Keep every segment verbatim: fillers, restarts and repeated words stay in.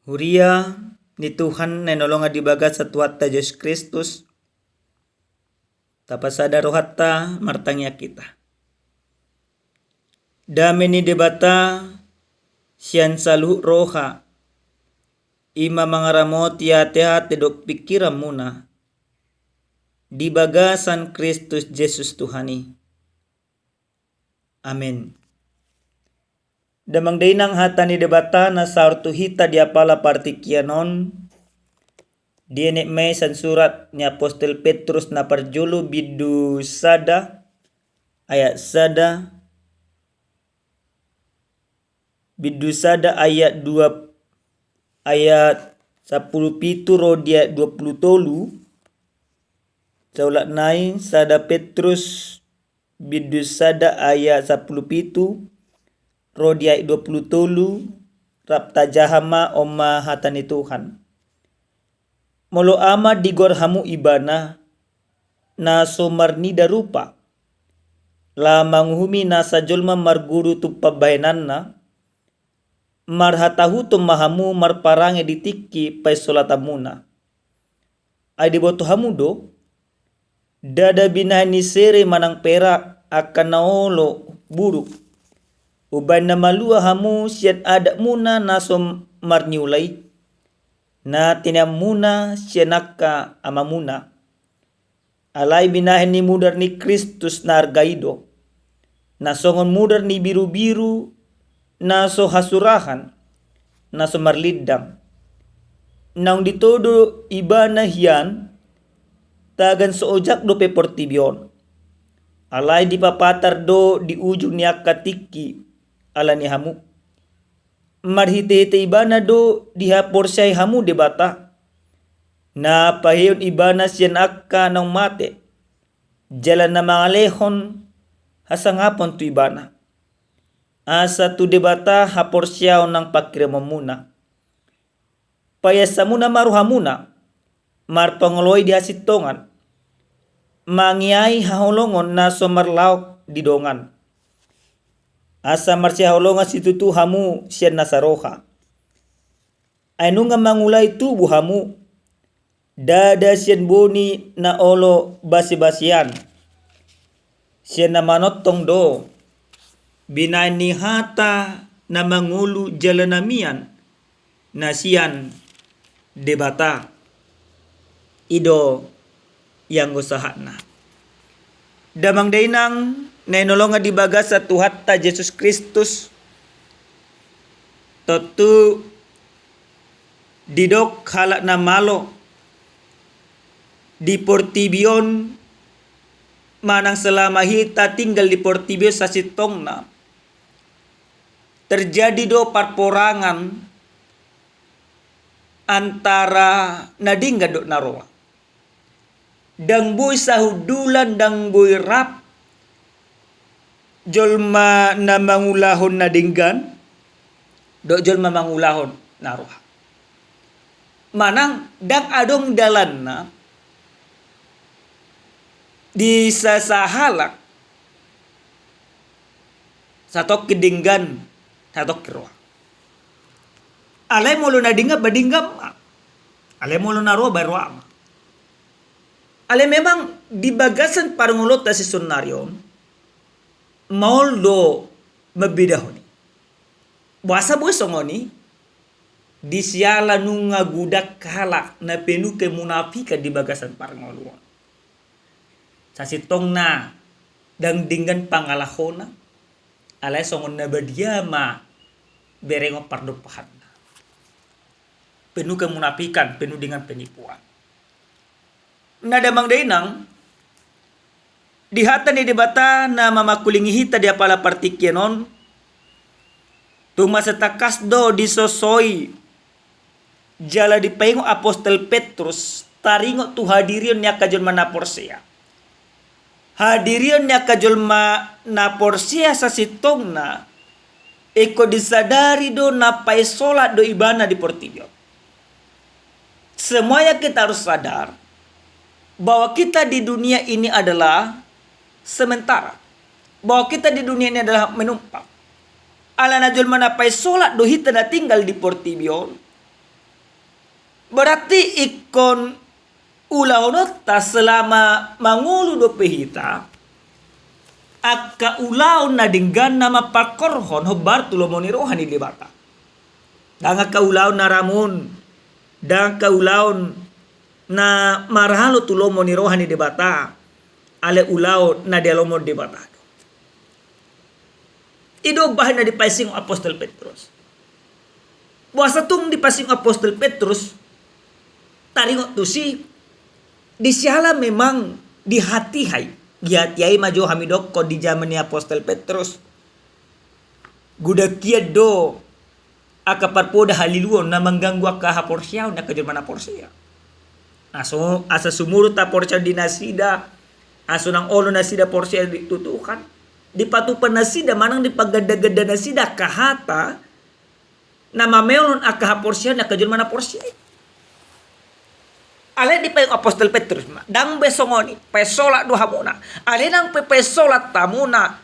Huria ni Tuhan na hinaholongan di bagasan Tuhanta Jesus Kristus, tapasada rohanta martangiang hita. Dame ni Debata sian saluhut roha, i ma mangaramoti ateate dohot pingkiranmuna di bagasan Kristus Jesus Tuhan i. Amen. Damang dainang, hata ni Debata na saor tu hita di apala partingkian on, dienet ma i sian surat ni apostel Petrus na parjolo, bindu sada, ayat sada, bindu sada ayat dua, ayat sampulu pitu ro di ayat dua pulu tolu. Saulak nai, sada Petrus bindu sada ayat sampulu pitu ro di ayat dua pulu tolu, rap tajaha ma. On ma hata ni Tuhan. Molo Ama digoar hamu Ibana, na so marnida rupa, laho manguhumi nasa jolma marguru tu pambahenanna, marhatahuton ma hamu marparange di tingki paisolatanmuna. Ai diboto hamu do, ndada binahen ni sere manang perak angka na olo buruk, umbahen na malua hamu sian adatmuna na so marniula i, na tinaionmuna sian angka amamuna. Alai binahen ni mudar ni Kristus na arga i do, na songon mudar ni birubiru na so hasurahan, na so marlindang. Naung ditodo Ibana hian, tagan so ojak dope portibi on, alai dipapatar do di ujung ni angka tingki ala ni hamu. Marhitehite Ibana do dihaporseai hamu Debata, na paheheon Ibana sian angka naung mate, jala na mangalehon hasangapon tu Ibana. Asa tu Debata haporseaon nang pangkirimonmuna. Paiasamuna ma rohamuna, marpangoloi di hasintongan, mangeahi haholongon na so marlaok di dongan. Asa marsihaholongan situtu hamu sian nasa roha. Ai nunga mangulai tubu hamu, ndada sian boni na olo basibasian, sian na manongtong do, binahen ni hata na mangolu jala na mian, na sian Debata. I do ianggo sahatna. Damang dainang na hinaholongan di bagasan Tuhanta Jesus Kristus, tontu didok halak na malo di portibi on, manang selama hita tinggal di portibi on sasintongna, terjadi do parporangan antara na denggan dohot na roa. Ndang boi sahundulan, ndang boi rap jolma na mangulahon na denggan dohot jolma mangulahon na roa. Manang ndang adong dalanna di sasahalak satongkin denggan, satongkin roa. Alai molo na denggan, ba denggan ma. Alai molo na roa, ba roa ma. Alai memang di bagasan parngoluonta sisonari on, maol do mambedahon i. Boasa boi songon i? Di siala nunga godang halak na penuh kemunafikan di bagasan parngoluon. Sasintongna ndang denggan pangalahona, alai songon na badia ma berengon pardompahanna. Penuh kemunafikan, penuh dengan penipuan. Na damang dainang, di hata ni Debata na mamangkulingi hita di apala partingkian on, tung mansai tangkas do disosoi jala dipaingot apostel Petrus taringot tu hadirion ni angka jolma na porsea. Hadirion ni angka jolma na porsea sasintongna, ingkon disadari do na painsolat do ibana di portibi on. Semuanya kita harus sadar bahwa kita di dunia ini adalah sementara. Bahwa kita di dunia ini adalah menumpang. Alana jolma na painsolat do hita na tinggal di portibi on. Berarti ingkon ulaonta selama mangolu dope hita, angka ulaon na denggan na mamparkorhon hombar tu lomo ni roha ni Debata. Ndang angka ulaon na ramun, ndang angka ulaon na marhalo tu lomo ni roha ni Debata, alai ulaon na dialomo Debata do. I do bahen na dipasingot apostel Petrus. Boasa tung dipasingot apostel Petrus? Taringot tusi, disiala memang dihatihai. Dihatihai ma jo hami dokkon di jaman ni apostel Petrus. Godang hian do angka parpoda haliluon na mangganggu angka haporseaon ni angka jolma na porsea. Aso, asa sumurut haporseaon di nasida, asa unang olo nasida porsea di tu Tuhan. Dipatupa nasida manang dipagandaganda nasida angka hata na mamelon angka haporseaon ni angka jolma na porsea i. Alai dipaingot apostel Petrus ma, ndang be songon i, painsolat do hamuna. Alai nang pe painsolat hamuna,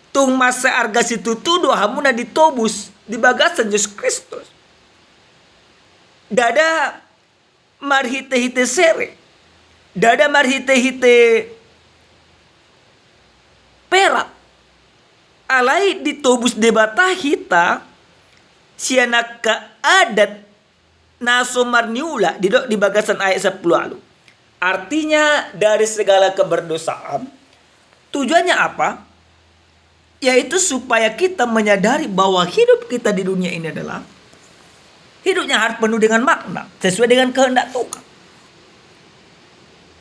tung mansai arga situtu do hamuna ditobus di bagasan Jesus Kristus. Ndada marhitehite sere, ndada marhitehite perak. Alai ditobus Debata hita sian angka adat na so marniula, didok di bagasan ayat sampulu ualu. Artinya, dari segala keberdosaan, tujuannya apa? Yaitu supaya kita menyadari bahwa hidup kita di dunia ini adalah hidup yang harus penuh dengan makna, sesuai dengan kehendak Tuhan.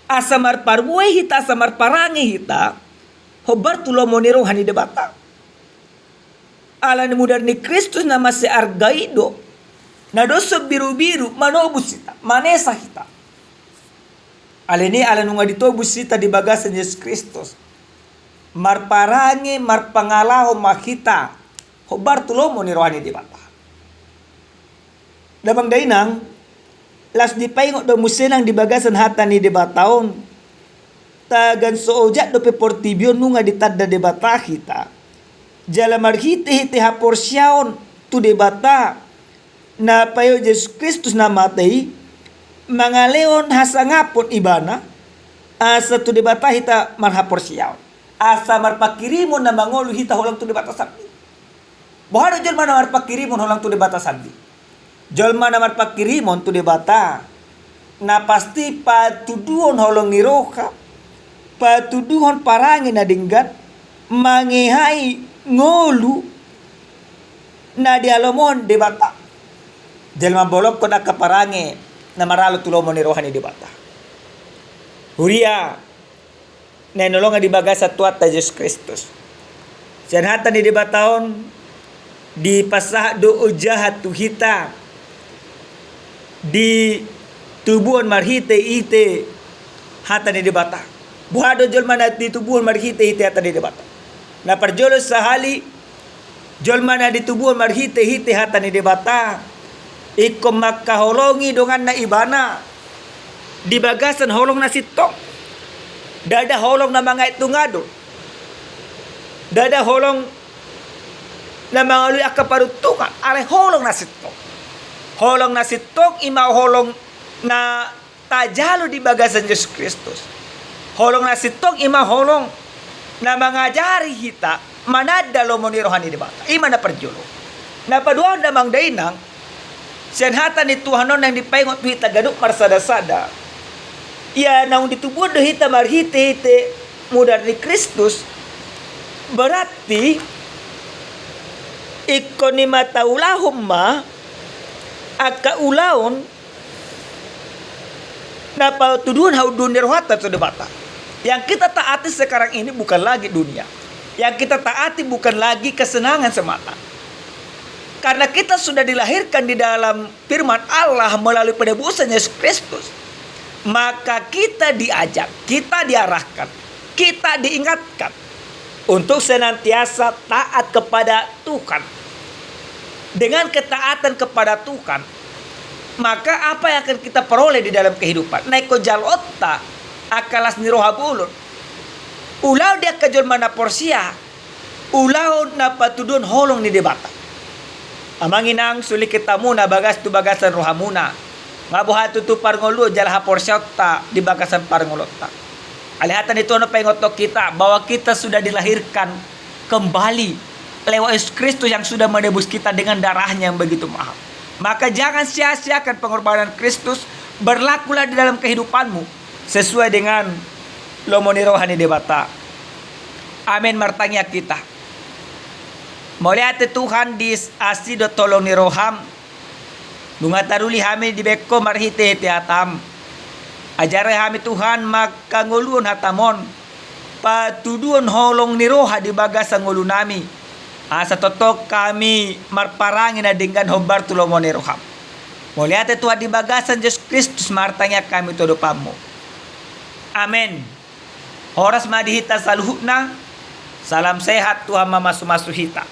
Asa marparbue hita, asa marparange hita hombar tu lomo ni roha ni Debata. Ala ni mudar ni Kristus na mansai arga i do, na dohot birubiru manobus hita, manesa hita. Alani i, ala nunga ditobus hita di bagasan Jesus Kristus, marparange, marpangalaho ma hita hombar tu lomo ni roha ni Debata. Damang dainang, laos dipaingot do muse nang di bagasan hata ni Debata on, tagan so ojak dope portibi on nunga ditanda Debata hita. Jala marhitehite haporseaon tu Debata na paihut Jesus Kristus na mate i, mangalehon hasangapon Ibana, asa tu Debata hita marhaporseaon, asa marpanghirimon na mangolu hita holan tu Debata sandiri. Boha do jolma na marpanghirimon holan tu Debata sandiri? Jolma na marpanghirimon tu Debata, na pasti patuduhon holong ni roha, patuduhon parange na denggan, mangehai ngolu na dialomohon Debata. Jala mambolongkon angka parange na maralo tu lomo ni roha ni Debata. Huria na hinaholongan di bagasan Tuhanta Jesus Kristus, sian hata ni Debata on dipasahat do ojahan tu hita, ditubuhon marhitehite hata ni Debata. Boha do jolma na ditubuhon marhitehite hata ni Debata? Na parjolo sahali, jolma na ditubuhon marhitehite hata ni Debata, ingkon mangkaholongi donganna ibana di bagasan holong na sintong. Ndada holong na mangaek tu ngadu, ndada holong na mangalului angka paruntungan, alai holong na sintong. Holong na sintong i ma holong na tajalo di bagasan Jesus Kristus. Holong na sintong i ma holong na mangajari hita mananda lomo ni roha ni Debata. I ma na parjolo. Na paduahon damang dainang, sian hata ni Tuhan on naeng dipaingot tu hita ganup marsadasada, ia naung ditubuhon do hita marhitehite mudar ni Kristus, berarti ingkon i ma taulahon ma angka ulaon na patuduhon haunduhon ni rohanta tu Debata. Yang kita taati sekarang ini bukan lagi dunia. Yang kita taati bukan lagi kesenangan semata. Karena kita sudah dilahirkan di dalam firman Allah melalui penebusan Yesus Kristus, maka kita diajak, kita diarahkan, kita diingatkan untuk senantiasa taat kepada Tuhan. Dengan ketaatan kepada Tuhan, maka apa yang akan kita peroleh di dalam kehidupan? Na ingkon jaloonta angka las ni roha bolon. Ulaon di angka jolma na porsea, ulaon na patuduhon holong ni Debata. Amang inang, sulingkit hamuna bagas tu bagasan rohamuna. Nga boha tutu parngoluon jala haporseaonta di bagasan parngoluonta. Alai hata ni Tuhan on paingothon hita bahwa kita sudah dilahirkan kembali lewat Yesus Kristus yang sudah menebus kita dengan darahnya yang begitu mahal. Maka jangan sia-siakan pengorbanan Kristus, berlakulah di dalam kehidupanmu sesuai dengan lomo ni roha ni Debata. Amen. Martangiang hita. Mauliate Tuhan di asi dohot holong ni roham. Nunga taruli hami dibahen Ho marhite-hite hatam. Ajari hami Tuhan mangkangoluhon hatam on, patuduhon holong ni roha di bagasan ngolunami, asa tongtong hami marparange na denggan hombar tu lomo ni roham. Mauliate Tuhan, di bagasan Jesus Kristus martangiang hami tu adopanmu. Amen. Horas ma di hita saluhutna. Salam sehat, Tuhan mamasu-masu hita.